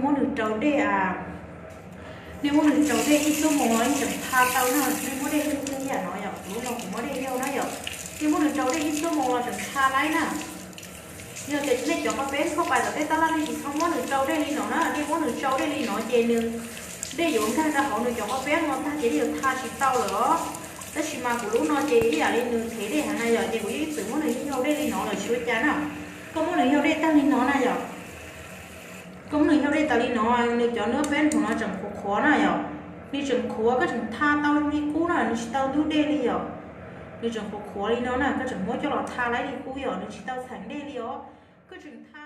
Muab nws rau dej, nej muab nws rau dej ib xuab moos los yeej tseem tha tau na. Nej muab dej ib yam no yom, kuv lub no kuv muab dej ib yam na yom. Nej muab nws rau dej ib xuab moos los tseem tha laib na. Yog tias nej cov qos peb thauj pais tom tej tab laj nej tsis txhob muab nws rau dej li no na, nej muab nws rau dej li no ces nws, dej yuav nkag rau hauv nws cov qos peb no tag ces nej yuav tha tsis tau lawm os. Tab sis mas kuv lub no ces ib yam li nws thev dej heev na yom, ces kuv yeej ib txwm muab nws yau dej li no lawm tsis ua cas na. Koj muab nws yau dej tag li no na yom, koj muab nws yau dej tas li no, nws cov hnab peb nthum no tseem qhuav qhuav na yom. Nws tseem qhuav, koj tseem tha tau zoo li qub na, nws tsis tau ntub dej li yom. Nws tseem qhuav qhuav li no na, koj tseem muab coj los tha laib li qub yom, nws tsis tau txheem dej li os. Koj tseem tha